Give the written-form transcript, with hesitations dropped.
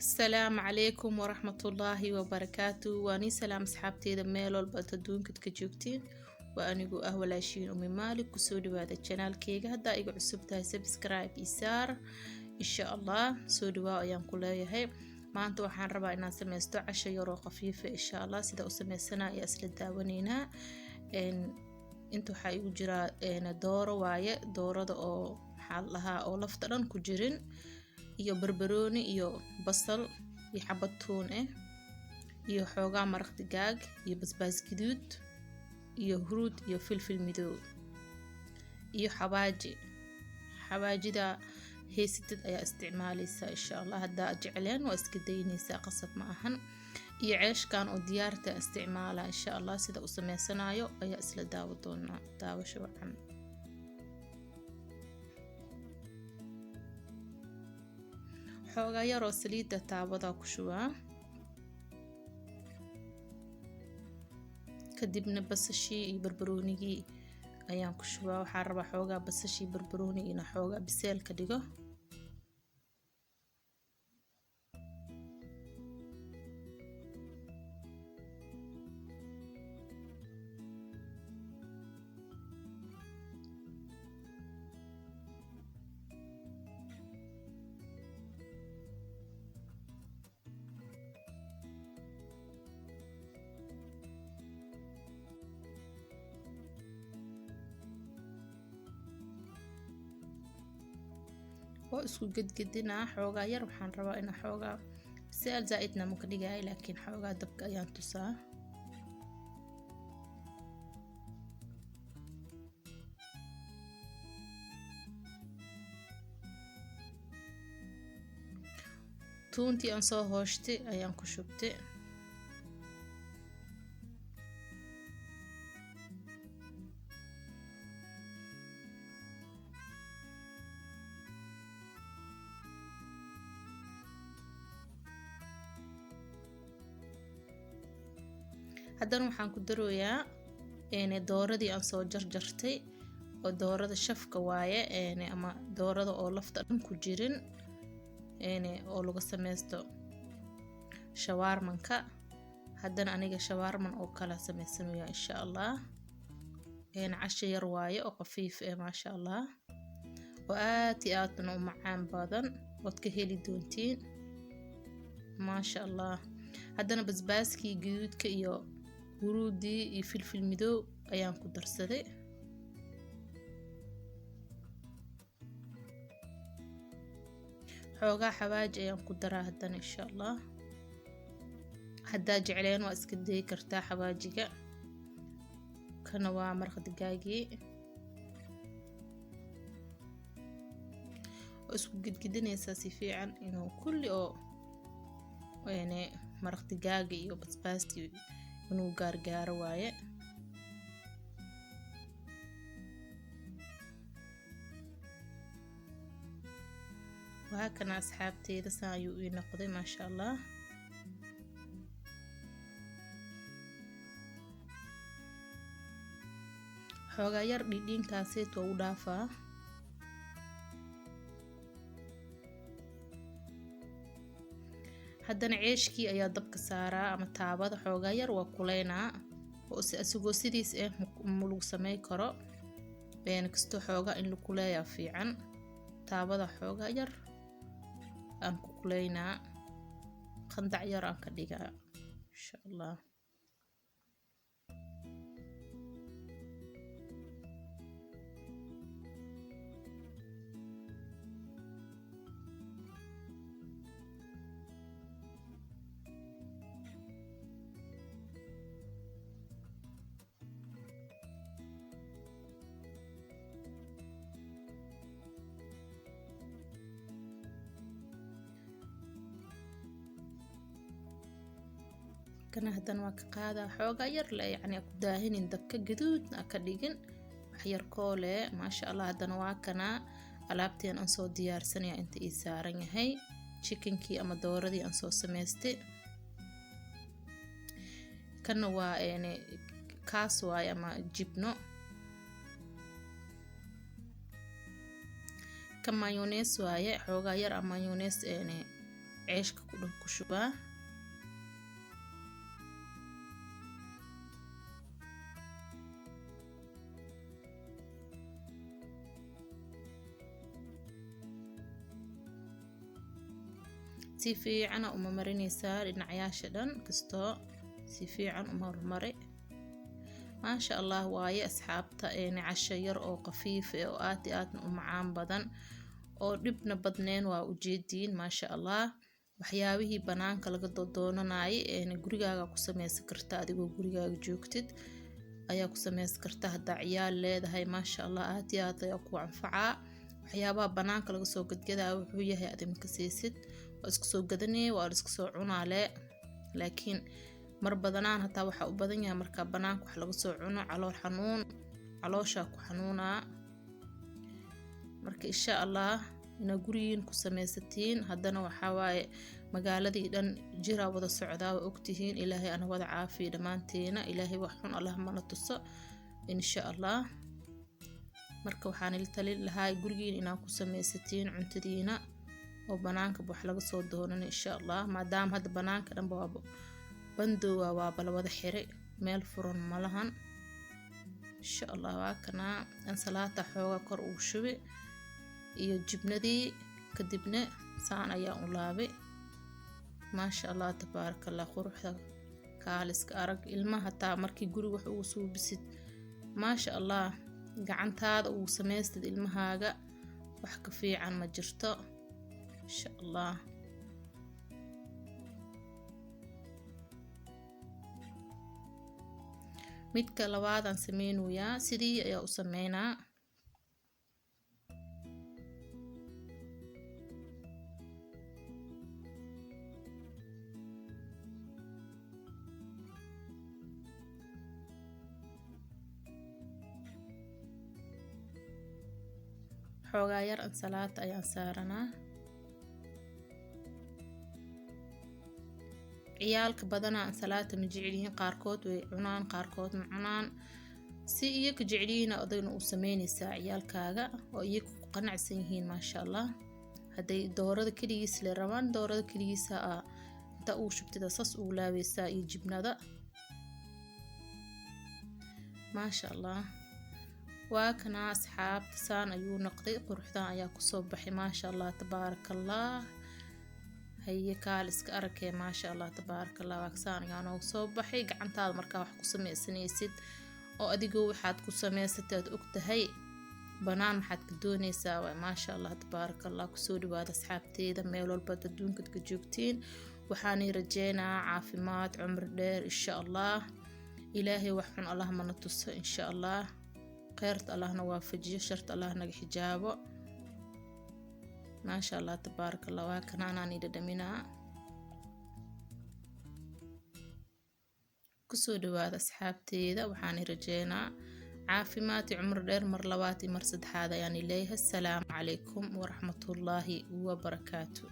Asalaamu calaykum waraxmatullaahi wabarakaatu. Waa nii salaam asxaabteeda meel walba aad adduunkad ka joogtiin. Waa anigu ah walaashiin Umi Maalik. Kusoo dhawaada channelkeyga. Haddaa iga cusub tahay, subscribe isaar, insha Allah. Soo dhawaa ayaan ku leeyahay. Maanta waxaan rabaa inaan sameysto casho yaroo khafiifa, insha Allah. Sida u sameysana ayaa isla daawaneynaa. Inta waxaa igu jiraa dooro waaye, doorada oo maxaa la dhahaa oo lafta dhan ku jirin, iyo barbarooni iyo basal iyo xabad tuun ah iyo xoogaa maraq digaag iyo basbaas gaduud iyo huruud iyo filfil madow iyo xawaaji. Xawaajida haysatid ayaa isticmaaleysaa, insha Allah. Haddaa jecleen waa iska daynaysaa, qasab ma ahan. Iyo ceeshkan oo diyaarta isticmaala, insha Allah. Sida u sameysanayo ayaa isla daawo doonaa. Daawasho wacan. Xoogaa yaroo saliidda taabada ku shubaa, kadibna basashii iyo barbaroonigii ayaan ku shubaa. Waxaan rabaa xoogaa basashii barbaroonigi inaa xoogaa biseel ka dhigo. Oo isku gedgedinaa xoogaa yar. Waxaan rabaa inaa xoogaa biseel zaa-idna maka dhigaayo, laakiin xoogaa dabka ayaan tusaa. Tuuntii aan soo hooshtay ayaan ku shubtay. Haddana waxaan ku darooyaa dooradii aan soo jarjartay, oo doorada shafka waaye ama doorada oo lafta dhan ku jirin oo lagu sameysto shawaarmanka. Haddana aniga shawaarman oo kala sameysanaya, insha Allah. Casho yar waaye oo khafiif eh, maasha Allah, oo aad iyo aadna u macaan badan, ood ka heli doontiin, maasha Allah. Haddana basbaaskii gaduudka iyo huruudii iyo filfil madow ayaan ku darsaday. Xoogaa xawaaji ayaan ku daraa haddana, insha Allah. Haddaa jecleen waa iska dayi kartaa xawaajiga. Kana waa maraq digaagii oo isku gedgedinaysaa si fiican inuu kulli oo maraq digaaga iyo basbaaskii inuu gaargaaro waaye. Waa kana asxaabteeda, saan ayuu ii noqday, maasha Allah. Xoogaa yar dhidhiinkaaseet waa u dhaafaa. Haddana ceeshkii ayaa dabka saaraa ama taabada. Xoogaa yar waa kuleynaa oo isagoo sidiis ah ma lagu samey karo kastoo xoogaa in la kuleeyaa fiican. Taabada xoogaa yar aan ku kuleynaa, qandac yar aan ka dhigaa, insha Allah. Kana haddana waa ka qaadaa. Xoogaa yar le, yacni ku daahinin dabka, gaduudna ka dhigin, wax yar koole, maasha Allah. Haddana waa kana alaabteen aan soo diyaarsanaya. Inta ii saaran yahay chickenkii ama dooradii aan soo samaystay. Kana waa kaas waaye ama jibno. Ka mayonnaise waaye, xoogaa yar a mayonnaise. Ceeshka ku dhan ku shubaa. Si fiicana uma marinaysaa dhinacyaasha dhan kastoo si fiican uma marmari. Maasha Allah waaye asxaabta, casho yar oo khafiif eh oo aad iyo aadna u macaan badan oo dhibna badneen waa ujeediin. Maasha Allah, waxyaabihii banaanka laga doonanayay gurigaaga ku sameysan karta, adigoo gurigaaga joogtid ayaa ku sameysan karta haddaa ciyaal leedahay. Maasha Allah, aad iyo aad ayaa ku anfacaa. Waxyaabaha banaanka laga soo gadgadaa wuxuu yahay adima ka siisid, waa isku soo gadanee, waa isku soo cunaale, laakiin mar badanaan hataa waxaa u badan yahay markaa banaanka wax laga soo cuno calool xanuun, calooshaa ku xanuunaa. Marka insha Allah inaa gurigiin ku sameysatiin. Haddana waxaa waaye magaaladii dhan jiraa wada socdaa, waa ogtihiin. Ilaahay ana wada caafiya dhammaanteena, Ilaahay wax xun Allah mana tuso insha Allah. Marka waxaan ila talin lahaa gurigiin inaa ku sameysatiin cuntadiina oo banaanka wax laga soo doonan insha Allah, maadaama hadda banaanka dhanba waaba bandoowa, waaba la wada xiray, meel furan malahan insha Allah. Waa kanaa ansalaata xooga kor uu shubi iyo jibnadii, kadibna saan ayaa u laabay. Maasha Allah, tabaaraka Allah, quruxda kaaliska arag. Ilmaha hataa markii guriga wax ugu suubisid, maasha Allah, gacantaada ugu samaystid ilmahaaga, wax ka fiican ma jirto insha Allah. Midka labaadaan sameynayaa sidii ayaa u sameynaa. Xoogaa yar ansalaata ayaan saaranaa. Ciyaalka badanaa ansalaata ma jecelyihiin, qaarkood way cunaan, qaarkood ma cunaan. Si iyaga jecelyihiin odayna u sameynaysaa ciyaalkaaga oo iyaga ku qanacsan yihiin. Maasha Allah, hadday doorada keligiis le rabaan, doorada keligiisa inta uu shubtida sas ugu laabaysaa iyo jibnada. Maasha Allah, waa kana asxaabta, saan ayuu noqday, quruxdan ayaa kusoo baxay. Maasha Allah, tabaaraka Allah. Haye, kaal iska arkee. Maasha Allah, tabaaraka Allah, waa saan ayaa noogu soo baxay. Gacantaada markaa wax ku sameysanaysid oo adigoo waxaad ku samaysatay aad og tahay, banaan maxaad ka doonaysaa waay. Maasha Allah, tabaaraka Allah. Kusoo dhawaada asxaabteeda meel walbaad adduunkaad ka joogtiin. Waxaanay rajeynaa caafimaad, cumri dheer insha Allah. Ilaahay wax xun Allah mana tuso insha Allah. Kheyrta Allahna waafajiyo, sharta Allah naga xijaabo. Maasha Allah, tabaaraka Allah. Waa kana anaan ii dhadhaminaa. Kusoo dhawaada asxaabteeda, waxaanay rajeynaa caafimaad iyo cumri dheer. Mar labaad iyo mar saddexaad ayaan leeyahay asalaamu calaykum waraxmatullaahi wabarakaatu.